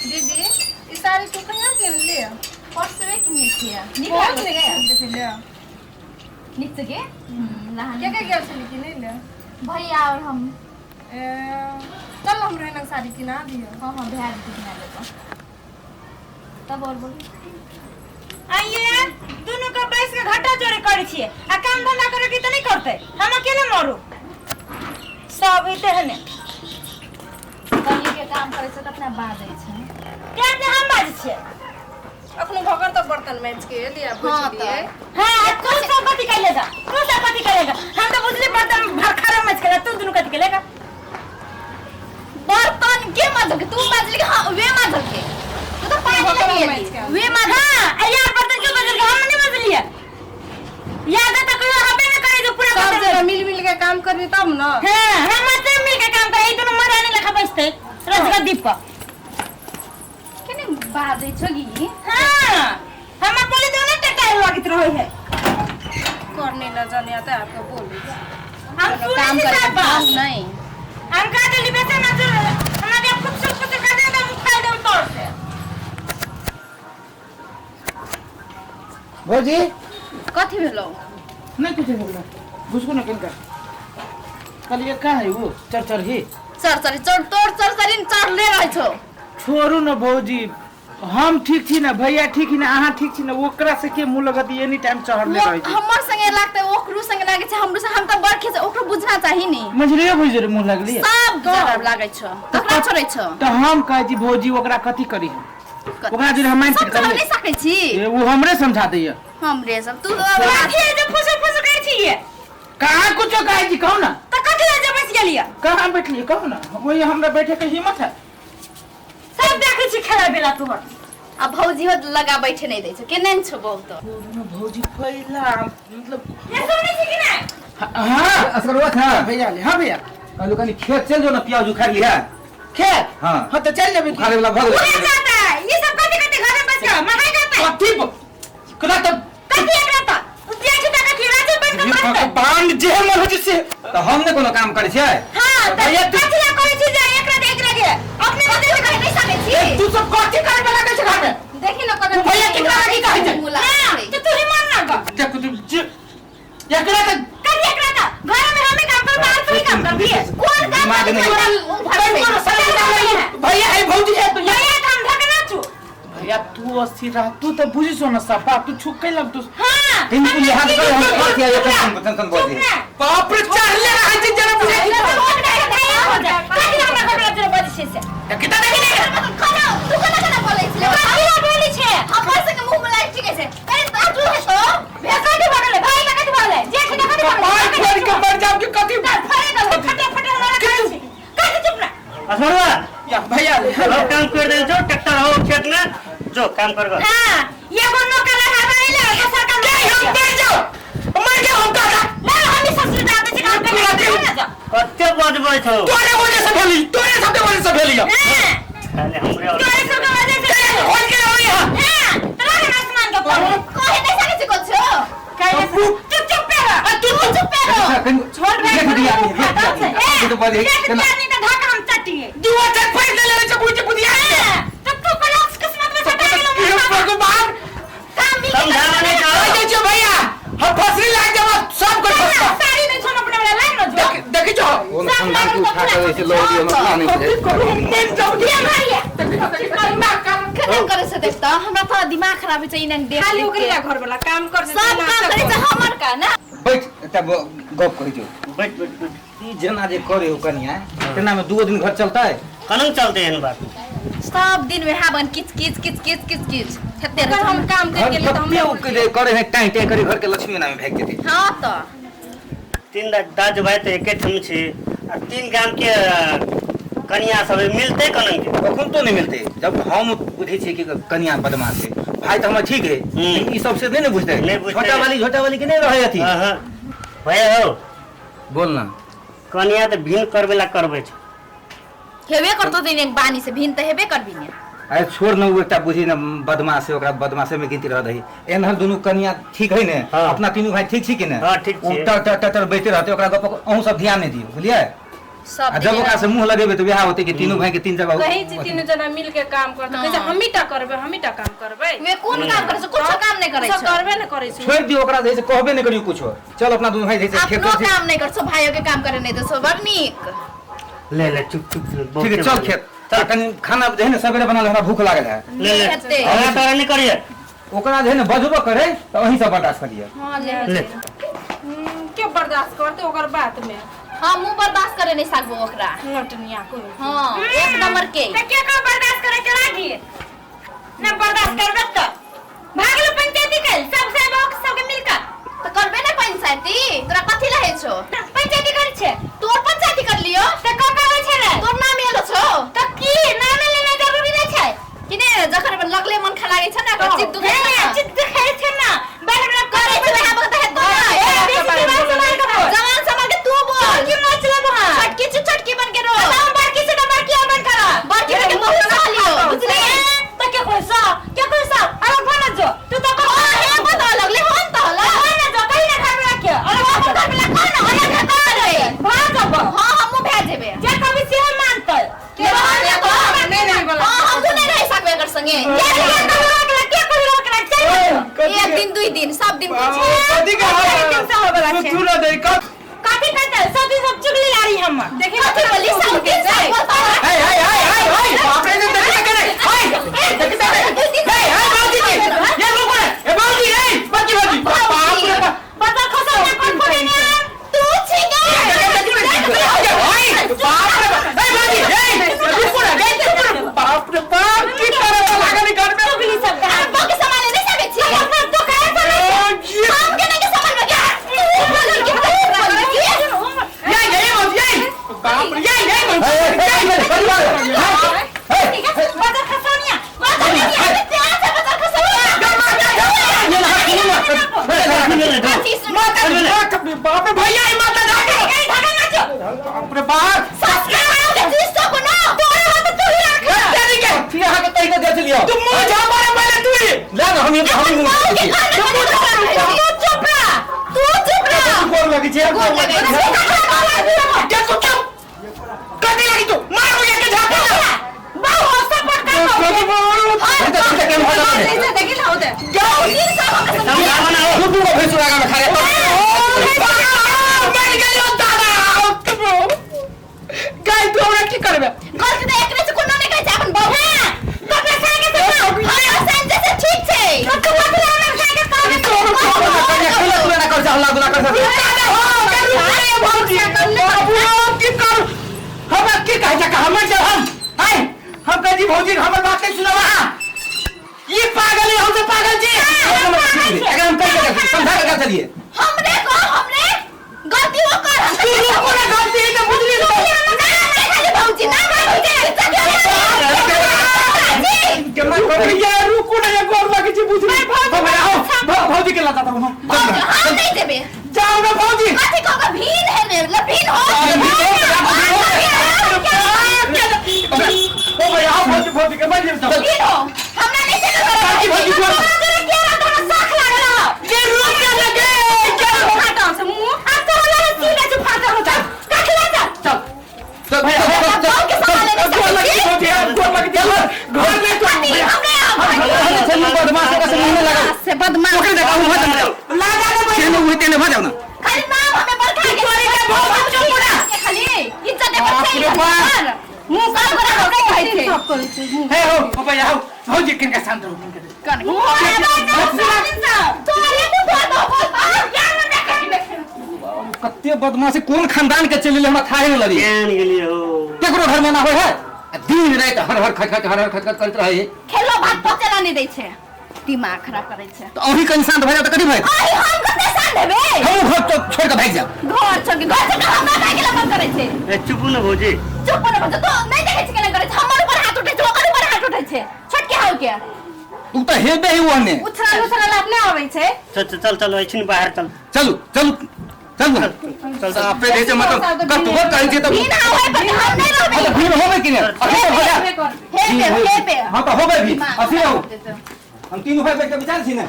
दीदी ई साड़ी तू कहाँ किनली? परसुए किनने छियै। नीक बहुत लागल नीक के? छै देखै ले। नीक छै के? लहान। के के गेल छली किनै ले? भैया और हम। ए, चल हमरो एना साड़ी किना दियौ। हाँ हाँ भैया के किना देबो। तब और बोलू। आइए दुनू के बैस के घाटा जोड़े करै छियै आ काम धंधा करे के तऽ नहि करतै, हम अकेले मरू सब ई तेहने। कहीं के काम करै छै तऽ अपना बाजै छै। क्या ने हम बाजै छियै? अखनो भगर तऽ बर्तन माजि के एलियै आ हाँ बैठलियै। तऽ। हाँ, तू सब कथी कैलेगा? तू सब कथी कैलेगा? हम तऽ बुझली बर्तन भरखरा मच के, तू दुनू कथी कैलेगा? बर्तन के माजल के? तू माजल के? हाँ वे माजल के। तू तो पानी भगर लगी माजि के। वे माजल। हाँ, आ यार बर्तन क्यों मजल के? हम नहीं मजलिए। याद है तो कोई हबे न करे जो पूरा सब बर्तन। जगह मिल मिल के काम करबी तब न। हाँ, हम मतलब मिल के काम करे, ई दुनू मरानी लेखा बैठते रजगद्दीप पर। केने बाजै छौ गी? हाँ, हमर बोली तो नहीं टटाई लगत रहे है। करने न जाने आता आपके बोली। हम सुनै काम छी करे सब बात। हम नहीं। हम का देली बेसे न जो हमरा के खुद से खुद कर दे हम उखाड़ देम तोड़ से। भौजी कथी भेलौ? नहीं कुछ भेल, घुसको न किनका कहलिए का है वो चरचर ही चरचरी चढ़ तोर चरचरी चढ़ले रहै छौ। छोड़ू न भौजी, हम ठीक छी ना, भैया ठीक ही ना, अहाँ ठीक छी ना, ओकरा से के मुँह लगत? एनी टाइम चढ़ले रहै छै। हमर संगे लागतै, ओकरो संगे लागै छै, हमरो संगे। हम तऽ बड़खे छै, ओकरो बुझना चाही नि। मझलियो भौजी रे मुँह लगली सब जगह लागै छौ, तकरा छोड़ै छौ। तऽ हम कहै छी भौजी ओकरा कथी करी हम? ओकरा जे हम मानि समझा नहीं सकै छी। ए, ओ हमरे समझा दैया। हमरे सब तू कथी है जे फुसुर फुसुर करै छियै? कहाँ कुछो कहै छी, कहू ना। तऽ कथी है जे बैस गेलियै? कहाँ बैठलियै कहू ना? वही हमरा बैठे के हिम्मत है? सब देखै छी खेला बेला तोहर। आ भौजी हो लगा बैठे नहीं दै छौ, केने छौ बहुत। छोड़ू ना भौजी, पहिला मतलब ये सुनै छी कि नहि? हाँ असगरवा था। भैया ले, हाँ भैया। कहलू कनी खेत चल जो ना, प्याज उखाड़ लिया। खेत? हाँ। हाँ तो चल जेबै। उखाड़े वाला भऽ गेलै। उहे जाता है ये सब कथी कथी घर में बस के महंगाई जाता है। कथी कना तब? कथी एकरा त प्याज छुटा कथी राजू बैठ के मरतै। भगवान जे मन होइ छै से। तऽ हम ने कोनो काम करै छियै? हाँ तऽ भैया, तू- कथी ला करै छी जे एकरा दे एकरा के अपने मते से कहि नहीं सकै छी। ए, तू सब कथी करे वाला के छै घर में? देखी न कना तू भैया केकरा लगी कहै छै? मुँह लागै हाँ छै। तऽ तू ही मान ना ग। देखो तू जे एकरा तऽ कथी एकरा त घर में हमें काम कर, बाहर तू ही काम कर दिए। कोन काम दिमाग करै नहीं। छै? कोनो समझ नहीं है। भैया है, भौजी है, तू भैया त हम ढकना छु। भैया तू अस्थिर रह, तू तो बुझी सो ना सब बात, तू छुक के लग तू। हाँ हिंदू लिहाज कर हम कथी है टेंशन टेंशन बोल दी। बाप रे, चढ़ले रहै छै जरा बुझै छी। कथी हमरा घर में बजै छै से? कितना देखी नहीं। खाना तू कना कना बोलै छले? कथी ला बोलै छै? हमर संगे मुँह में लाइट ठीके छै। अरे तू है तो कथी भऽ गेलै भाई? कथी भऽ गेलै जेठ? कथी भऽ गेलै? पाय फोड़ के मर जाब के कथी? फरे गेल फटे फटे लड़ा करै छै कथी? चुप ना असगरवा। या भैया ले। सब काम कर दे, जो ट्रैक्टर हो खेत में जो काम कर। हाँ, एगो नौकर लगाबे ले, दोसर काम के हम मर जाओ, मर जाओ हम काका। ना हम ही ससुर जाते छी काम करे ना जा। कते बजबै छौ? तोरे वजह से भेली, तोरे सबके वजह से भेली। हां। खाली हमरे और तोरे सबके वजह से खोल के आओ यहाँ। हां, तोरा के आसमान के ऊपर कहे नहीं सकै छी कुछो। कहे तू चुप रह। आ तू चुप रह। छोड़ बे। देख दिया आदमी, देख दिया आदमी। ए, तो बजे देख केना? दिया आदमी के धाका हम चटिए। दुआ चट फाड़ ले ले छै बुझी बुधिया। हां, तो तू कला किस्मत में सटा गेलो। हे भगवान। काम भी समझाना नहीं आ छौ। जाइ छियौ भैया, हम फसरी लाग जाब सब कोई फसता। साड़ी नहीं छोड़ अपने वाला लाइन न जो। देखी देखी छौ। कोन खानदान के उठा के ऐसे लऽ दियौ, हमरा नहि कथी बुझाइ। करू, हम मरि जाउ। ये मारिए। देखी देखी ना काम। केना करै छै देख तऽ हमरा थोड़ा दिमाग खराब होइ छै इना देख खाली देख ओकरे के। ला घर वाला काम कर। सब काम करै छै हमर का ना। बैठ एकटा गप कहै छौ। बैठ बैठ बैठ। ई जेना जे करे हो कनिया, तेना में दूगो दिन घर चलतै? कनन चलते एहन बात? सब दिन वएह बन किच किच किच किच किच किच हेते अगर रहै हम छै। काम कर घर गेली तऽ कते हमरा उ करे करे है टाइं टाइं करे, घर के लक्ष्मी नामे भागि जेतै। हाँ तऽ तीन दाजु भाई तऽ एके ठाम छी आ तीन गाम के कनिया सब मिलते कनन के? कखन तो नहीं मिलते। जब हम बुझै छियै कि कनिया बदमाश है, भाई तऽ हमर ठीक है, लेकिन ई सब से नहीं ने बुझतै। नहि बुझतै। छोटा वाली छोटा वाली के नहीं रहै अथी। हाँ हाँ भैया हो। बोल ना। कनिया तऽ भिन्न करबे ला करबै छै। हेबे करतो तऽ इने बानी से भिन्न तऽ हेबे करबी ने। अरे छोड़ न, उ एकटा बुझी न बदमाश है, ओकरा बदमाशे में गिनती रह दही। एनहर दुनू कनिया ठीक है ने? हाँ। अपना तीनू भाई ठीक छी कि ने? हाँ, ठीक उ छियै। टर टर टर टर बैठते रहते, ओकरा गप अहूँ सब ध्यान नहीं दियौ, बुझलियै? सब आ जब ओकरा से मुंह लगेबे तो वएह होते कि तीनों भाई के तीन जगह कहीं छी तीनों जना मिल के काम करते, कहै छै हमही टा करबै, हमही टा काम करबै। वे कोन काम करै छै? कुछो काम नहि करै सब छै। करबे ने करै छै। छोड़ि दियौ ओकरा, जे छै कहबे नहि करियौ कुछो। चल अपना दुनू भाई जे छै खेत अपनो काम नहि करै छौ, भाइयो के काम करे नहि दै छौ। बड़ नीक। ले ले, चुप चुप। ठीक है, चल खेत। चल, कनि खाना जे है ने सवेरे बनल, हमरा भूख लागल है। ले ले। हेतै। हमरा तोरा नहि करिए। ओकरा जे है ने बजबो करे तऽ अहीं सब बर्दाश्त करिए। हाँ, ले। ले। के बर्दाश्त करते ओकर बात में? हमहूँ बर्दाश्त करे नहीं सकबो ओकरा। नटनिया को। हाँ, एक नंबर के। तऽ के के बर्दाश्त करे के लागी ना? बर्दाश्त करबे तऽ भागलो पंचायती कल सब से सबके मिलकर। तऽ करबे ने पंचायती, तोरा कथी लहे छौ? पंचायती करै छै। तोर पंचायती कर लियो। तऽ कका होइ छै ने? तोर नाम एलो छौ। तऽ की नाम लेना जरूरी नहि छै? कि ने जखन लगले मन खा लागै छै ने, अगर चित्त दुखै छै ने। चित्त दुखै छै ने, बार बार करै छै वएह बगत हेतौ ने। ए, बेसी जवान समाल के बोल। जवान समाल के तू बोल। की मतलब है? छोटकी छी, छोटकी बन के रहो। हम बड़की से तऽ बड़की बन कर। बड़की बन के बहुत सह लियो, बुझली? तऽ के कोई सा के कोई सा अलग बन जो तू तऽ हाँ, हे बता लगले हम तो हला। बन जो कहीं ना घर में रखे अरे हम घर में लगा ना, अलग घर करबै। भाग अब। हाँ, हमहूँ भए जेबै। जे कभी से मानतै के रहल तो नहि रहै बला। हाँ, हमहूँ नहि रहि सकबै एकर संगे। के के रोकला, के कोई रोकला? चल। एक दिन दुई दिन सब दिन कुछ। कथी के दिन से होबला छै। तू न दे कब कथी कहतै? सब दिन सब चुगली लारी हमर। देखी कथी बोली सब दिन सब बोलता है। हाय हाय हाय हाय हाय, बाप रे, देखि के हाय, देखि के हाय हाय, बाबूजी के ये रुको रे, ए बाबूजी, ए बाबूजी बाबूजी, बाप रे बाप। बता खसो ना कोन फोने ने। तू छिका। हाय, बाप रे बाप, ए बाबूजी, ए रुको रे, ए रुको रे, बाप रे बाप, की करे लागल घर में? चुगली सब हम बक संभाले नहीं सकै छी। अपना तो खाए तो हम केना के संभालबै? तू बोल के तू बोल के। ये ये बाबूजी, ये बाप रे, ये ये बाबूजी। बता खसोनिया। बता नहीं, प्यार से बता खसो। अथी सुन। बाप रे भैया, ई माता जा के कहीं धागा ना जो। बाप रे बाप। संस्कार के चीज सब ना तोरा हाथ तू ही रख। तेरी के फिर अहाँ के कहि के देख लियौ। तू मुंह झापा रे पहले तू ही। ले ना, हम हम बहू के घर में कथी कर रहे छी? तू चुप रह, तू चुप रह। गोर लगै छै। गोर लगै छै। के तू चुप कथी लगी? तू मार हो के झापा। बाहु सपोर्ट कर। देखी ना होते। दू दू गो भैंसुर आगाँ में खा रे। मर गेलियो दादा। गाय, तू हमरा की करबे? गलती तऽ एकरे से कोनो नहि कहै छै, अपन बहू। कपड़ा सागे से हमरा संजय से ठीक छै। तू कपड़ा हमरा सागे कर। खुला खुला ना कर, हल्ला गुल्ला कर। दादा हो के रुक रे भौजी, बाबू की कर? हमरा की कहै छै? हमर जब हम आय हम कहै छी भौजी, हमर बात नहीं सुनब अहाँ। ई पागल है, हम से पागल छी। अगर हम कहि के समझा के चलिए। हमरे को हमरे गलती हो कर हम। तू रुको ना, गलती है तो बुझली तो। ना खाली भौजी ना भौजी। भैया रुको ना, ये गोर लगे छी, बुझली? आओ भौजी के लगा दो। हम नहीं देबे। जाओ ना भौजी। कथी कह के भीन है ने भीन हो। ओ भैया, आओ भौजी, भौजी के मर जाओ। भीन हो, हमरा नहीं से बाकी भौजी छोड़। के रहा साख लागल। ये रुक के लगे क्या? फाटा से मुंह। आ तो वाला सीधा से फाटा हो जा कखला जा। चल चल भाई, चल बहू के संभाले नहीं गोर सकै लगे छी। भौजी, गोर लगे, घर में तो कथी हमरे आओ। चल, बदमाश ओकरा से मुंह में लगाओ। से बदमाश। ओकरे देखा भऽ जाओ। लगा दे भैया। तेने उहे तेने भऽ जाओ ना। खाली नाम हमें बरखा के चोरी के भौजी चुप ना। खाली इज्जत दे बाप रे बाप। मुंह का बड़ा हो गई है। सब करै छै मुंह। हे हो ओ भैया, आओ भौजी, किनका शांत रहो, किनका। कन तोरे मुंह धो दो बोल। कते बदमाशी कोन खानदान के चलि हमरा थाहे नहि लगी। केहन गेलियै हो? केकरो घर में ना होय है आ दिन राति हर हर खट खट हर हर खट खट करैत रहै। खेलो भात पचेला नहीं दै छै, दिमाग खराब करै छै। तऽ अहीं कनि शांत भऽ जाउ तऽ कथी भऽ आइ हम कते शांत हेबै? हमहूँ घर तो छोड़ि कऽ भागि जायब। घर छोड़ के, घर छोड़ के हमरा भागि गेला मन करै छै। ए चुपू ने भौजी। चुप न बजो तो नहीं देखै छै केना करै छै। हमर ऊपर हाथ उठै छै, ओकर ऊपर हाथ उठै छै, छोटके हाउ के। तू तऽ हेबे ही ओहने। उछरल उछरल अपने आबै छै। चल चल चल चल ऐछिन बाहर चल। चलू चलू चलू। चल। साफे रहै छै, मतलब कतबो कहै छियै तऽ भीन होय पर हम नहीं रहबै। तऽ भीड़ होबै कि नहि? अथी तऽ भऽ जायत। करबै। हेबे हेबे। हँ तऽ होबै भी। दिमाग अथी खराब रहू। करै छै। हम तीनू भाइ बैठ कऽ विचार छी ने।